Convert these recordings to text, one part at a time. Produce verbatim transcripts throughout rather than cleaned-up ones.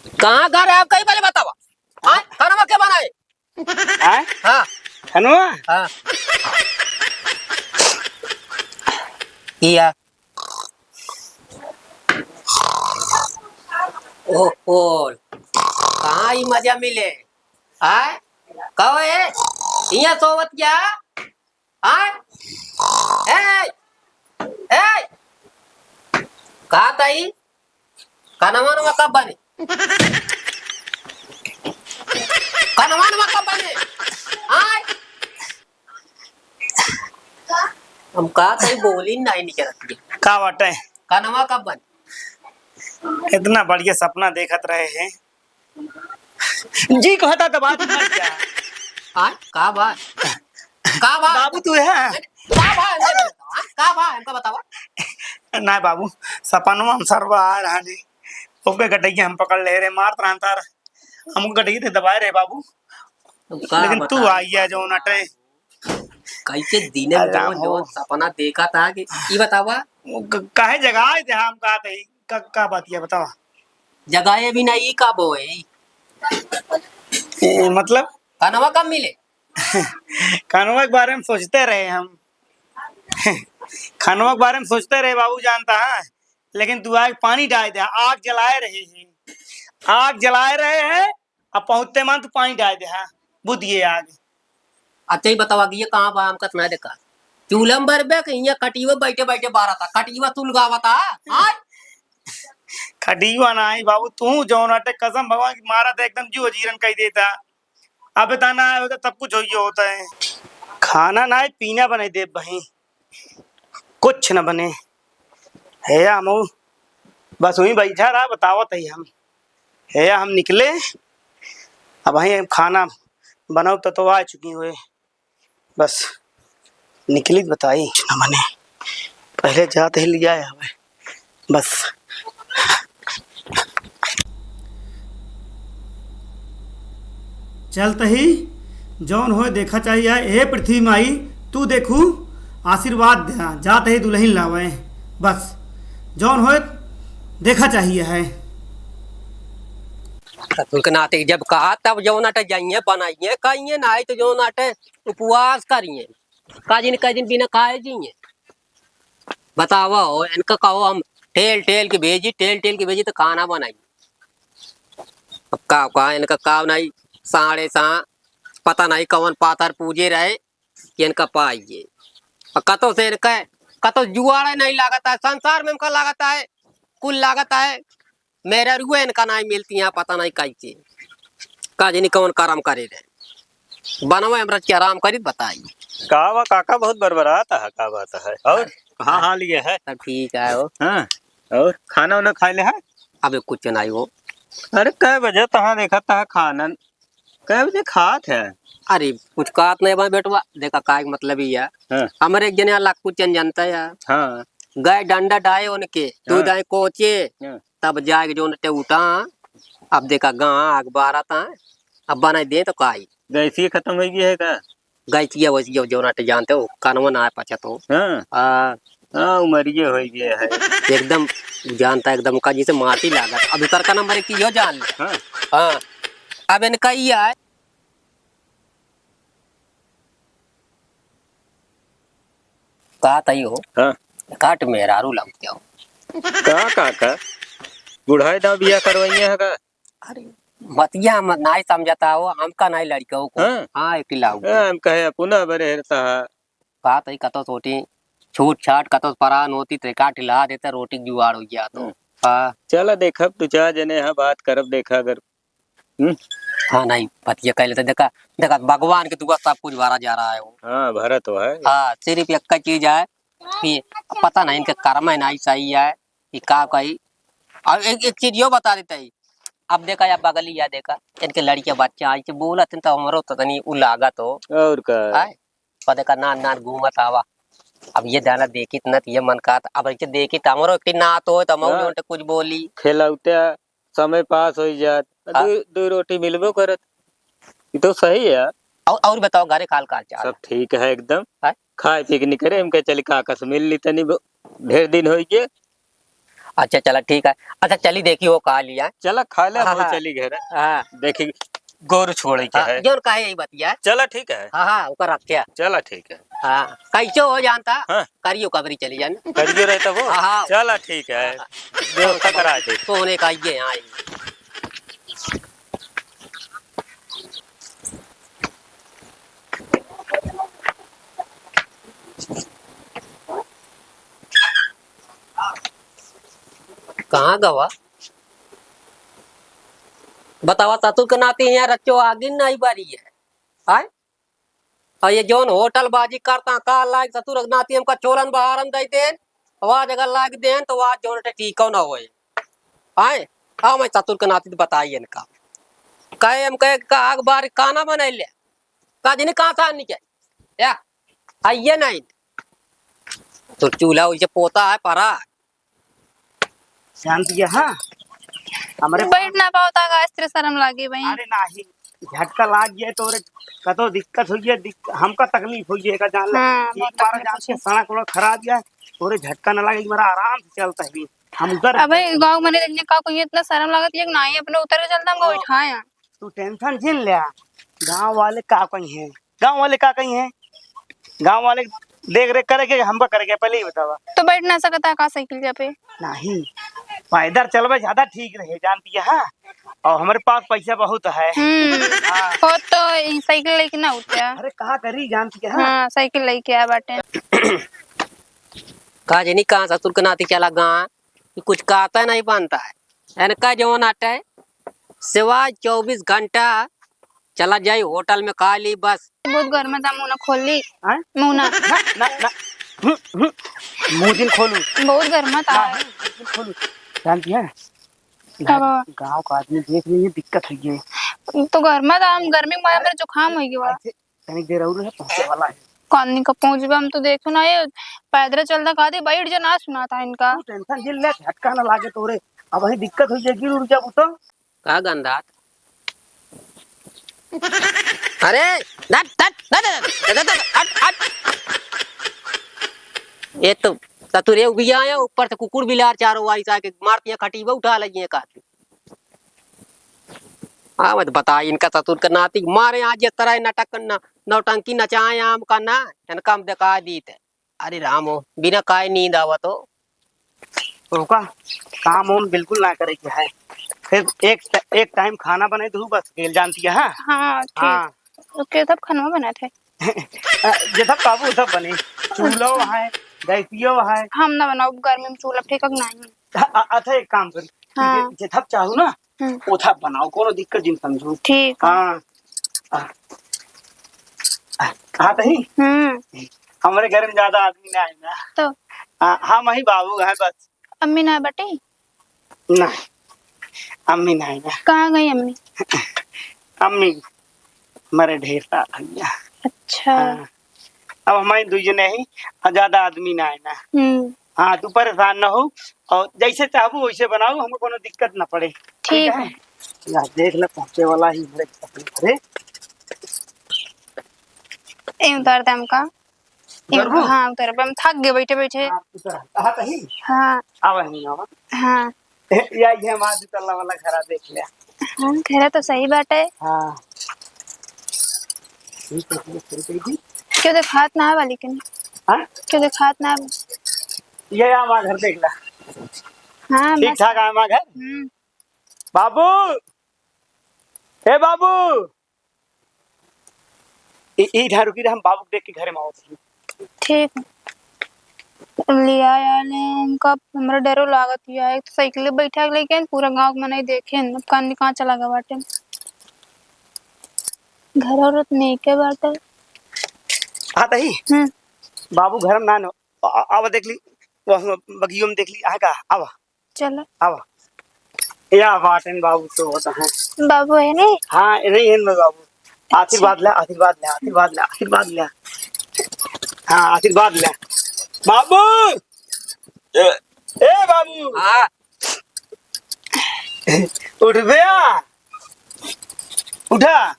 कहाँ घर है आपका, ई पहले बतावा। हाँ, खाना के बनाए? आय? हाँ। खानवा? हाँ। किया। ओह, ओह। कहाँ ई मजा मिले? आय? कहो ए? इहाँ सोवत क्या? आय? ए! ए! का ताई? कनवा नवा कब बने? कनवा नवा कब बने? आय? हम का ताई बोली नहीं निकलत है। का बाटे? कनवा कब बने? इतना बढ़िया सपना देखत रहे हैं। जी कहता तो बात मत जा। आय, का बा? का बा? बाबू तू है? का बा? हमका बतावा, आय, का बा? हमका बतावा। ना बाबू, सपनवा हम सरवा आ रहा ने। ओके गटैया हम पकड़ ले रहे, मारत रहन तार। हम गटैया ते दबाए रहे बाबू। का लेकिन तू बताई आइया बाबू? जौन अटे। कैसे दिने अरे में राम जौन, हो। जौन सपना देखा था कि, ई बतावा। वो क-, काहे जगाए थे हम कहा थे? का, का बात ये बतावा? जगाए भी नहीं, ई का बोए? ए, मतलब? कनवा कब मिले? कनवा के बारे में सोचते रहे हम। कनवा के बारे में सोचते रहे बाबू, जानता है, लेकिन तू आग पानी डाल दे, आग जलाए रहे हैं, आग जलाए रहे हैं, अब पहुँचते मान तू पानी डाल दे, हाँ, बुझ गए आग। अच्छा, ई बतावा कि ये कहाँ बा, हमका सुनाई देखा। चूल्हा में बरबे कि इहाँ कटियो बैठे बैठे बारा था, कटियो सुलगावा था, हाँ? कटियो ना आई बाबू, तू जौन अटे कसम भगवान की मारा था, एकदम जीव जीरन कह देता। अब इतना आए होता तब कुछ होइए होता है। खाना ना है, पीना बनाई दे बही, कुछ न बने। हे हम बस वहीं बैठा रहा, बतावत है हम। हे हम निकले, अब वहीं हम खाना बनाओ तो, तो आ चुकी हुए। बस निकली तो बताई, कुछ न बने। पहले जात ही लिया आवे। बस। चलत ही जौन होए देखा चाहिए, हे पृथ्वी माई, तू देखू आशीर्वाद द्या, जात ही दुलहिन लावे। बस जौन होए देखा चाहिए है। तुमके नाते जब कहा तब जौन अटे जाइए बनाइए खाइए, नाहीं तो जौन अटे उपवास करिए, का दिन का दिन बिना खाए जिए। बतावा हो, इनका कहो हम ठेल ठेल के भेजी, ठेल ठेल के भेजी तो खाना बनाई। अब का, का इनका का नहीं, साढ़े सा पता नहीं कौन पाथर पूजे रहे कि इनका पाइए। और कतो से इनका, कतो जुआड़े नहीं लागत है, संसार में इनका लागत है, कुल लागत है। मेहरारुए इनका नाहीं मिलती हैं, पता नहीं कैसे। का जानी कौन करम करे रहे। बनवे हम रच के आराम करी, बताई। का बा काका, बहुत बरबरात है, का बात है? और कहाँ हाल ये है? सब ठीक है हो। हाँ, और खाना उना खाए ले है? अबे कुछ नहीं हो। अरे कै बजे तहाँ देखा तहाँ खानन, कै बजे खात है? अरे कुछ खात नहीं बा बेटवा, देखा काय मतलब ही है। हाँ। हमारे एक जने अलग कुछ जन जानता है। हाँ। गए डंडा डाए उनके, दूध हाँ। आए कोचे। हाँ। तब जाके जौन अटे उठा, अब देखा गा आग बारत है, अब बनाई दे तो काई। गैसिया खतम होइ गया है का? गैसिया वैसिया जौन अटे जानते हो, कनवा ना पचत हो। हाँ। हाँ। हाँ, उमरिये होइ गया है। एकदम जानता है, एकदम का जैसे माटी लागत। अब उतर का नंबर एक यो जान ले। हाँ। हाँ। अब इनका ये है। का तई हो? हाँ। काट मेहरारू लौट जाओ। का, का, का? बुढ़ाई दाव बियाह करवाइए है का? अरे, बतिया हम नाई समझता हो, हमका नाई लड़का हो को। हाँ। हाँ, एक लाऊ। हाँ, हम कहे अपना बरे हेरता है। का तई कतो छोटी, छूट छाट कतो परान होती, ते काट ला देते, रोटी जुआड़ हो गया तो। हाँ। हाँ। चला देखब, दू चार जने हैं, बात करब, देखा अगर हम्म। हाँ, नहीं, बतिया कह लेते। देखा, देखा, भगवान के दुआ सब कुछ भरा जा रहा है वो। हाँ, भरा तो है। हाँ, सिर्फ एक चीज है कि पता नहीं इनके कर्म है, नहीं सही है कि का कही। और एक, एक चीज यो बता देते हैं, अब देखा या बगली या देखा, इनके लड़के बच्चे आई के बोलत हैं तो हमरो तो तनी उ लागत हो। और का? आय? पर देखा नान नान घूमत आवा। अब ये दाना देखित न त ये मन कहत, अब इसे देखित हमरो एक ना तो हो तो हम हाँ। जोन कुछ बोली। खेलौते समय पास होइ जात। हाँ। दो, दो रोटी मिलबो करत। ई तो सही है। और, और बताओ, घरे का हाल चाल? सब ठीक है एकदम। हैं? खाए पी के निकरे, हम कहे, "चली काका से मिल ली तनी, ब-, ढेर दिन होइ गए।" अच्छा, चला, ठीक है। अच्छा, चली देखी हो का लिया। चला, खा ले, हाँ, हम हाँ। चली घर। हाँ। देखी, गोरू छोड़े के हाँ, है। जौन कहे यही बतिया। चला, ठीक है। हाँ, हाँ, ओकर रखिया। चला, ठीक है। हाँ, कैसे हो जानता? हाँ। करियो कबरी चली जाना। करियो रहता वो? हाँ, हाँ। चला, ठीक है। हाँ, हाँ। व्यवस्था करा दे। सोने का ये, हाँ, ये। कहाँ गवा? बतावा, ससुर के नाती यहाँ रच्चो आगिन नहीं बारी है। आय? और ये जौन होटल बाजी करता, का लायक ससुर के नाती हमका चोलन बहारन दे देन, आवाज अगर लाग देन, तो आवाज जौन टे ठीक ना होए। आय? हाँ, मैं ससुर के नाती तो बताई इनका। कहे हम कहे का आग बार खाना बनाई ले। का दिन कहाँ से आनी चाहिए? या, आइए नहीं। तो चूल्हा उसे पोता है परा। शांति है, हाँ। हमरे बैठ ना पावता का, स्त्री शर्म लागे भाई। अरे नाही, झटका लाग गया तो रे, कतो दिक्कत हो गया, दिक-, हमका तकलीफ हो गया, का जान ले। हाँ, एक बहुत बार तकलीफ जान हो के गया। सड़क वड़क खराब गया, तोरे झटका न लागे, हमारा आराम से चलता है। हम उधर अबे गाँव में नहीं देखने का कोई इतना शर्म लागत, ये नहीं अपने उतर के चलता, हमको हाँ। बैठाया। तू tension जिन ल्या, गाँव वाले का कही हैं, गाँव वाले का कही हैं, गाँव वाले देख रेख करेके, हमका करेके, पहले ही बतावा। तो बैठ ना सकता का साइकिल जा पे? नहीं, पैदल चलबे ज्यादा ठीक रहे, जानती है, हाँ? और हमारे पास पैसा बहुत है। हम्म, हाँ। हो तो ई साइकिल लेके ना उठते। अरे, कहाँ करी, जानती है, हाँ? हाँ, साइकिल लेके आ बाटे। का जनी कहाँ ससुर के नाती चला गा, कि कुछ कहता नहीं बनता है। इनका जौन आटे, सिवाय चउबीस घंटा चला जाई होटल में खा ली बस। बहुत गर्मा था, मुंह ना खोल ली। हैं? मुंह ना। ना, ना, ना। हम्म, हम्म। मुंह दिन खोलू। बहुत गर्मा था। ना, मुंह दिन खोलू। जानती है? कब? गाँव का आदमी देख रही है, दिक्कत हुई है। तो गर्मा था, हम गर्मी में मेरा जुकाम हो गया। ऐसे तनिक देर और है, पहुँचे वाला है। कानी का पहुँचबे, हम तो देखो ना, ये पैदल चलता, कहा दे, बैठ जा, ना सुना था इनका। तू tension जिन ले, झटका ना लागे तोरे। अब वही दिक्कत हो जाए, गिर उड़ जाबू तो। का गंधात? अरे, धत, धत, हट, हट। ये तो सतुरे उबिया है, ऊपर से कुकुर बिलार चारों वारी सा के मारती है, खटीबा उठा लगी है काफी। हाँ, मत बता, इनका ससुर का नाती मारे आज ये तरह नाटक करना, नौटंकी नचाए आम का ना, इनका हम दिखा दी थे। अरे राम हो, बिना खाए नींद आवत हो। उनका काम वाम बिल्कुल ना करे के है। फिर एक, एक time खाना बने दू बस, गेल जानती है, हाँ? हाँ, ठीक। हाँ। ओके, तब खाना बनाते हैं। जे सब काबू सब बने, चूल्हो है, गैसियो है। हम ना बनाओ, गर्मी में चूल्हा ठेकक नहीं। अ-, अ-, अच्छा, एक काम करी, हाँ। जे, जे थप चाहू ना, हम्म। ओ थप बनाओ, कोनो दिक्कत जिन समझू। ठीक है। हाँ। आ, आ, आ, तही? हम्म। हमरे घर में ज्यादा आदमी ना है ना। तो? आ, हम ही बाबू हैं बस। अम्मी ना बटे? ना, अम्मी ना है ना। कहाँ गई अम्मी? अम्मी मरे ढेर साल हो गया। अच्छा। हाँ। अब हमारे दुई जने ही, और ज्यादा आदमी ना है ना। हम्म। हाँ, तू परेशान ना हो, और जैसे चाहबू वैसे बनाओ, हमको कोनो दिक्कत ना पड़े। ठीक है। या देख ले, पहुँचे वाला ही हमरे अपने घरे। ए, उतार दे हमका। उतरबू? हाँ, उतरबे। हम थक गए बैठे बैठे। हाँ, उतर। हाँ, तही? हाँ। आवा नहीं, आवा। हाँ। या, ये हमारा दुतल्ला वाला घरा देख ले। हाँ, घरा तो सही बाटे। हाँ। ठीक है, ठीक है, ठीक है। क्यों देखात ना है वाली के? हाँ? क्यों देखात ना है? ये, ये हमारा घर देख ले। हाँ, ठीक मस्त। ठाक है हमारा घर। हम्म। बाबू, ए बाबू, ई, ई ठार रुकी रहे, हम बाबू के देख के घरे में आवत हई। ठीक। लिया यार, हमका हमरा डरो लागत हिया। एक तो साइकिल बैठा के लेके आइन, पूरा गाँव के मनई देखे, अब कान कहाँ चला गवा बाटे। घर औरत नहीं के बाटे। हाँ, तही? हम्म। बाबू घर में ना न, आ, आ, आवा देख ली, वहाँ बगियो में देख ली, आए का, आवा। चलो। आवा। या बाटन बाबू तो होता है। बाबू है नहीं? हाँ, नहीं है ना बाबू। आशीर्वाद ले, आशीर्वाद ले, आशीर्वाद ले, आशीर्वाद ले। हाँ, आशीर्वाद ले। बाबू! ए, ए बाबू! हाँ। उठ बे आ। उठा।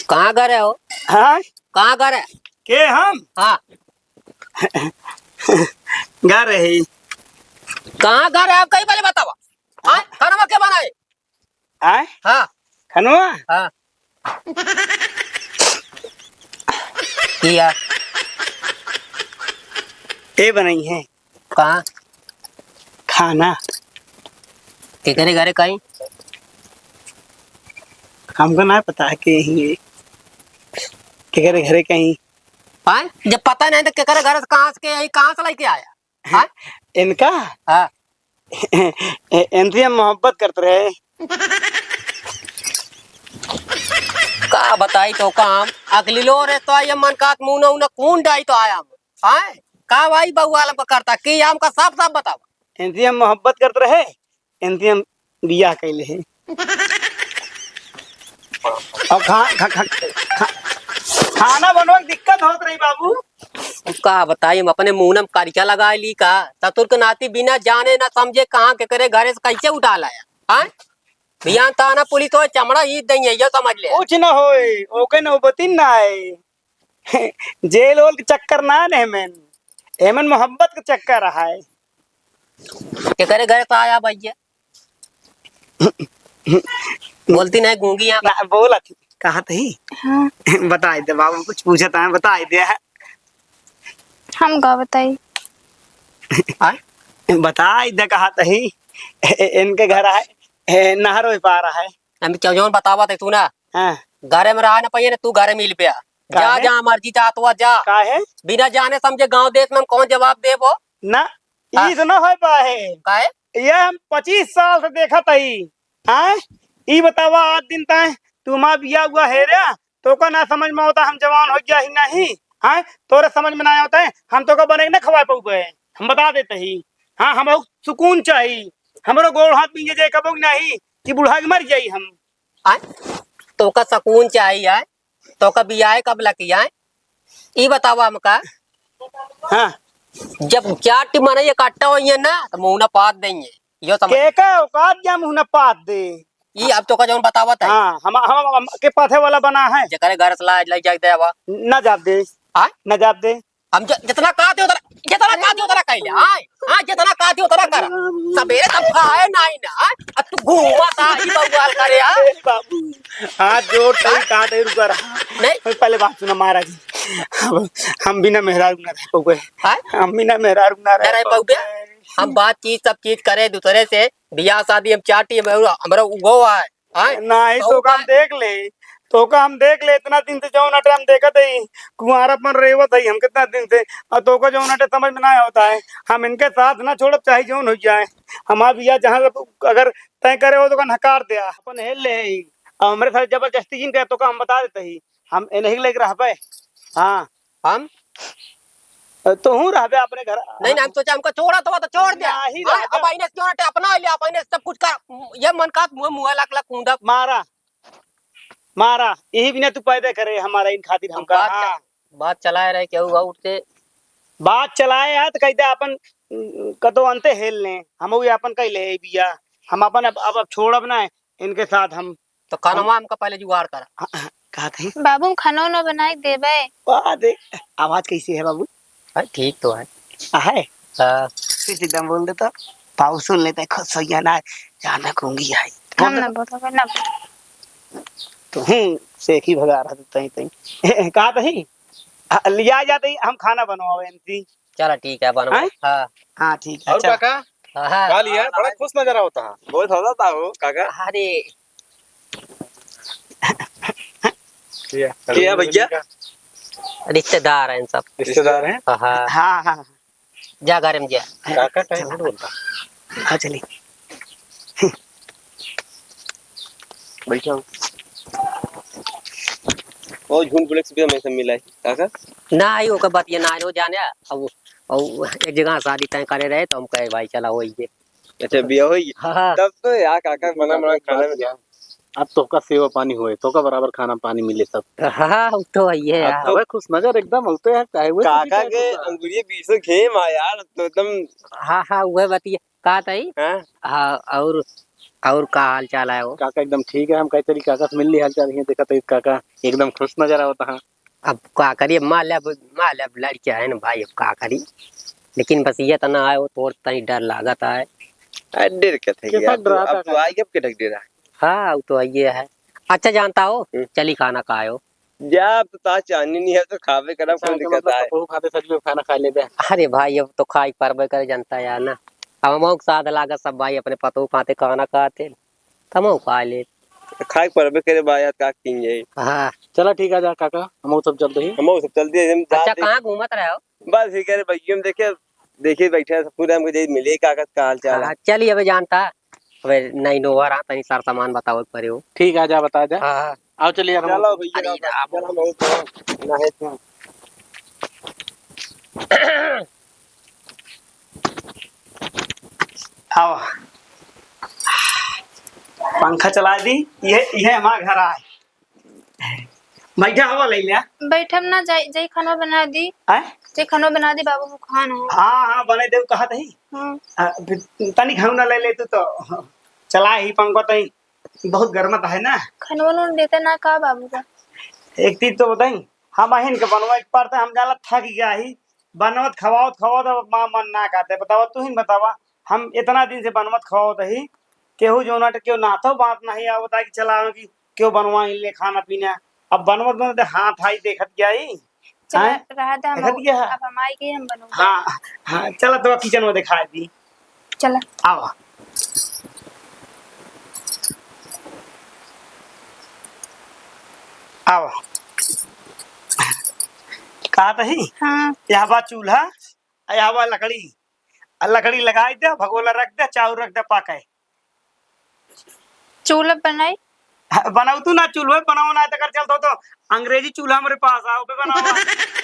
कहाँ गए रहे हो? हाँ? कहाँ गए रहे? के हम? हाँ। घर है। कहाँ घर है? आप कहीं पहले बतावा। हाँ, खाना के बनाए? आय? हाँ। खनवा? हाँ। किया? ए बनाई है। कहाँ? खाना। केकरे घरे कहीं? हमको ना पता है के ही है। केकरे घरे कहीं। आय? जब पता नहीं तो केकरे घर से कहाँ से के यही कहाँ से लेके आया? हाँ? इनका? हाँ। ए-, इनसे हम मोहब्बत करत रहे। का बताई तो काम, अगली लो रे तो ये मन का मुंह ना, उन्हें कौन डाई तो आया हम। हाँ? का भाई बउआ आलम का करता, कि हमका साफ साफ बतावा। इनसे हम मोहब्बत करत रहे, इनसे हम बियाह कैले हैं। अब खा-, खा-, खा-, खा-, खाना बनवा के दिक्कत होत रही बाबू। अब का बताई, हम अपने मुंह में करिया लगा ली का? ससुर के नाती बिना जाने ना समझे कहाँ के करे घरे से कैसे उठा लाया? हाँ? बिहान थाना पुलिस हो, चमड़ा ईद दइये, ये समझ ले। कुछ न होए, ओके नौबती ना आए। जेल ओल के चक्कर ना ने एमन, एमन मोहब्बत के चक्कर है। केकरे घरे से आया भैया? बोलती नहीं गूंगी यहाँ। ना, बोला थी, कहा थी? हाँ। बताई दे बाबू, कुछ पूछा था, बताई दे। हम का बताई? आय? बताई दे, कहा थी, ए-, ए-, इनके घर आए, ए, नहर ओहि पार है। हम क्यों जौन बतावा थे, तू ना। हाँ। घरे में रहा ना पाइए ना, तू घरे मिल पे आ। जा, काहे? जा, मर्जी जा, तो जा। काहे? बिना जाने समझे गांव देश में हम कौन जवाब देबो? ना, हाँ। ई तो ना हो पाए। काहे? ये हम पच्चीस साल से देखत हई। हाँ? ई बतावा, आज दिन ताए तू माँ बिया हुआ है रे, तोका ना समझ में होता हम जवान हो गया ही नहीं। हाँ? तोरे समझ में ना होता है, हम तोका बने के ना खवा पाऊबे। हम बता देते ही। हाँ, हम सुकून चाही, हमरो गोड़ हाथ बिंगे जाए कबो नहीं कि बुढ़ा के मर जाई हम। आय? तोका सुकून चाही, आय? तोका बियाह कब लगी, आय? ई बतावा हमका। हाँ। जब चार टी मनई इकट्ठा होइए ना, तो मुंह ना पात देंगे। यो समझ। के का औकात क्या मुंह ना पात दे? ई अब तोका जौन बतावत है। हाँ, हम, हम, हम के पाथे वाला बना है। जेकरे घर से लाज लग जाए देवा। ना जाब दे। हाँ? ना जाब दे। हम ज-, जितना कहते उतना, जितना कहते उतना कह ले, हाँ, हाँ, जितना कहते उतना कर। सबेरे तब खाए नहीं ना, हाँ? अब तू घूमा था, ई बउआल करे, हाँ? ए बाबू, हाथ जोड़ तई, हाँ? कहाँ तई रुका रहा? नहीं। पहले बात सुना महाराज जी, हम, हम बिना मेहरारू ना रह पाउबे। हाँ? हम बिना मेहरारू ना ना रह रह पाउबे? पाउबे। हम बातचीत सब चीज करे दूसरे से, बियाह शादी हम चाटी, हम, हमरा उगो आए। आय? नाही, तोका तोका हम देख ले, तोका हम देख ले, इतना दिन से जौन अटे हम देखत हई, कुंवारापन रेवत हई हम कितना दिन से, और तोका जौन अटे समझ में ना होता है, हम इनके साथ ना छोड़ब, चाहे जौन हो जाए। हमार बियाह जहाँ से तू अगर तय करे हो, तो का नकार दे, अपन हेल ले हई। और हमरे साथ जबरदस्ती जिन करे, तोका हम बता देते ही, हम इन्हीं लेके रहबे। हाँ। हम? अ, तोहू रहबे अपने घर। नहीं, नहीं, हम सोचा हमको छोड़ा तो, तो छोड़ दे। नहीं हाँ, रहबे। अब आईने से क्यों हटे, अपना ले, आप आईने से सब कुछ कर, ये मन का मुँह, मुँह लाग, लाग कूदा। मारा, मारा, यही बिना तू पैदा करे हमारा इन खातिर हम हमका, बात हाँ। च-, बात चलाए रहे केहू और से। बात चलाए है तो कहते अपन, उम, कतो अंते हेल लें, हम भी अपन कह ले बिया, हम अपन अब, अब, अब छोड़ब ना इनके साथ हम। तो खानवा हम हमका पहले जुगाड़ करा। हाँ, हाँ, कहा थे? बाबू, हम खाना उना बनाए के देबे। वाह, देख, आवाज कैसी है बाबू? अरे, ठीक तो है। आ, है? हाँ। फिर से एकदम बोल दे तो। बाबू सुन लेते हैं, खुश हो गया ना, जाना कहूंगी आई। हम बोल ना दे। बोलबे, ना बोल। तो हूँ, से एक ही भगा रहा था, तई, तई। कहा थे? आ, लिया जाते ही हम खाना बनवावे इनकी। चला ठीक है, बनवा। हैं? हाँ। हाँ, ठीक है, और अच्छा। काका? हाँ, हाँ। का लिया? बड़ा खुश नजर आवता है। बहुत हंसता हो, काका। अरे। किया? किया भैया? रिश्तेदार हैं सब। रिश्तेदार हैं? हाँ, हाँ। हाँ, हाँ, हाँ। जा घर में जा। काका कहीं झूठ बोलता। हाँ, चलिए। बैठा हो। और झूठ बोले से भी हमेशा मिला है, काका? ना, आई ओकर बात ये ना, आई वो जाने, अब, अब एक जगह शादी तय करे रहे, तो हम कहे, "भाई, चला, हो ही गए।" अच्छा, बिया हो ही गया। हाँ, हाँ। तब तो यार, काका, बना, बना खाना में। अब तोका सेवा पानी होए, तोका बराबर खाना पानी मिले सब। हाँ, हाँ, वो तो है ही है अब यार। तो अबे खुश नजर एकदम होते हैं, चाहे वो काका के अंगुरिये बीसों घेम आ यार, तो एकदम। हाँ, हाँ, वह बात ये। का ताई? हाँ? हाँ, और, और का हाल चाल है हो? काका एकदम ठीक है, हम कहे चली काका से मिल ली हाल चाल, ये देखा तो काका एकदम खुश नजर आवत है। अब का करी, मान ले, अब, मान ले, अब लड़कियां है ना भाई, अब का करी? लेकिन बस ये तना आए हो, थोड़ा तनी डर लागत आए। अरे, डर के थे कैसा यार, तू डरा अब था तू का? आई, अब के ढक डरा? हाँ, वो तो ये है। अच्छा जानता हो, हम्म। चली खाना खायो। जा, अब तो ता चाहनी नहीं है, तो खावे करब, कौन चाहे के दिक्कत मतलब आए? पतोहू खाते सच में खाना खा लेबे। अरे भाई, अब तो खाई परबे करे, जनता यार ना। अब हमहू के साथ लागत सब भाई अपने पतोहू खाते खाना खाते, तमहू खा ले। खाए परबे करे भाई, यार का किन जाई? हाँ। चला ठीक है, जा काका, हमहू सब चलते ही। हमहू सब चलते ही, हम अच्छा, जाते। कहाँ घूमत रहे हो? बस ही करे भैया, हम देखे, देखे बैठे हैं, सब पूरे हमको जे मिले, काका का हाल चाल है? हाँ, चलिए, अबे जानता, अबे नई नोहर आ, तनी सार सामान बतावे के परे हो। ठीक है, जा बता दे। हाँ, हाँ। आओ, चलिए यार, हम चलो भैया, अरे, राम। चलो, हम तो ना है तू। आओ। पंखा चला दी, ये, ये हमारा घर आए। बैठा हवा ले लिया। बैठब ना, जाई, जाई खाना बना दी। आय? जाई खाना बना दी, बाबू भूखान है। हाँ, हाँ, बने देव कहा तही। हाँ। आ, तनी खाऊ ना ले ले तू तो। चला ही पंखा तही, बहुत गर्मत है ना। खाना वाना देते ना का बाबू का? एक चीज तो बताई, हम अहिन के बनवा एक बार तो हम जाला थक गया ही, बनवत खवावत खवावत अब माँ मन ना कहते। बतावा, तू ही बतावा, हम इतना दिन से बनवत खवावत ही, केहू जो ना केहू ना तो बात नहीं आवता कि चला कि केहू बनवा ले खाना पीना। अब बनवत बनवत हाथ आई देखत गया ही। चला, हैं? रहा दे, हम देखत गया है। अब हम आई गए, हम बनवा। हाँ, हाँ, चला तो किचन में दिखा दी। चला। आवा। आवा। का तही? हाँ। यहाँ बा चूल्हा, आ यहाँ बा लकड़ी। आ लकड़ी लगाई दे, भगोला रख दे, चाउर रख दे, पाके। चूल्हा बनाई? हाँ, बनाऊ तू ना, चूल्हा बनाओ ना, तकर चलत हो तो अंग्रेजी चूल्हा हमरे पास आओ, पे बनाओ।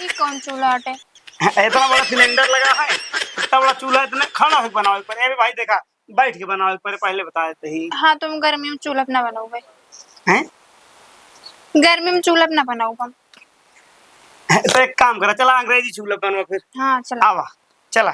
ई कौन चूल्हा आटे? इतना बड़ा सिलेंडर लगा है, इतना बड़ा चूल्हा, इतने खड़ा होके बनावे के पड़े। ए भाई देखा, बैठ के बनावे के पड़े, पहले बता देते ही। हाँ, तुम गर्मी में चूल्हा पे ना बनाओ भाई। हैं? गर्मी में चूल्हा पे ना बनाओ हम। तो एक काम करा, चला अंग्रेजी चूल्हा पे बनवा फिर। हाँ, चला। आवा, चला।